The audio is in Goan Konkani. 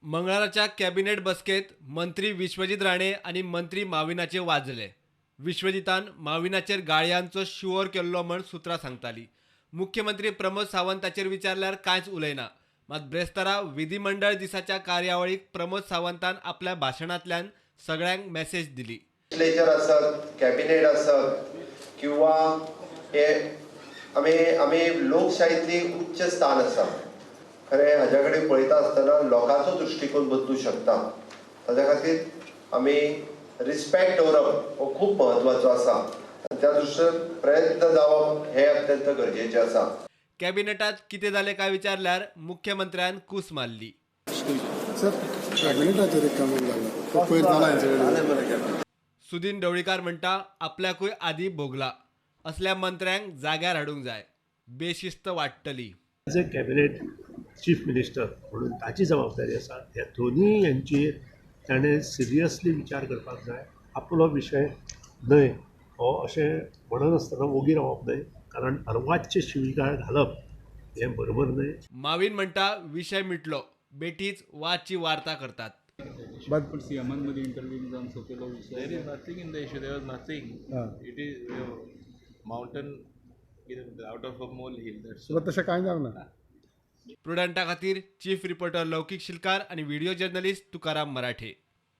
मंगळाराच्या कॅबिनेट बसकेत मंत्री विश्वजीत राणे आनी मंत्री माविनाचे वाजले. विश्वजितान माविनाचेर गाळयांचो शिंवोर केल्लो म्हण सुत्रां सांगताली. मुख्यमंत्री प्रमोद सावंत ताचेर विचारल्यार कांयच उलयना. मात ब्रेस्तारा विधिमंडळ दिसाच्या कार्यावळीक प्रमोद सावंतान आपल्या भाशणांतल्यान सगळ्यांक मॅसेज दिली. लेजिस्लेचर आसत, कॅबिनेट आसत किंवा हे आमी आमी लोकशाहीतली उच्च स्थान आसा. खरें हाज्या कडेन पळयता आसतना लोकांचो दृश्टिकोन बदलू शकता. ताज्या खातीर आमी रिस्पेक्ट दवरप हो खूब म्हत्वाचो आसा आनी त्या दृश्टीन प्रयत्न जावप हे अत्यंत गरजेचें आसा. कॅबिनेटात कितें जालें काय विचारल्यार मुख्यमंत्र्यान कूस मारली. सर, कॅबिनेटाचेर एक काम लागला तो पयर जाला इन्सिडंट. सुदीन ढवळीकार म्हणटा, आपल्याकूय आदी भोगला. असल्या मंत्र्यांक जाग्यार हाडूंक जाय, बेशिस्त वाडटली. As a cabinet chief minister म्हणून ताची जबाबदारी आसा. ह्या दोनूय यांचेर ताणें सिरियसली विचार करपाक जाय. आपलो विशय न्हय हो अशें म्हणनासतना ओगी रावप न्हय, कारण अर्वाच्य शिवीगाळ घालप हें बरोबर न्हय. माविन म्हणटा, विशय मिटलो, बेठीच वादची वार्ता करतात. पण सीएमान मदीं इंटरव्यू जावन सोंपिल्लो विशय. There is nothing in the issue. There was nothing. It is mountain out of a molehill. That's all. तशें कांय जावंक ना. प्रुडंटा खातीर चीफ रिपोर्टर लौकीक शिलकार आनी व्हिडिओ जर्नलिस्ट तुकाराम मराठे.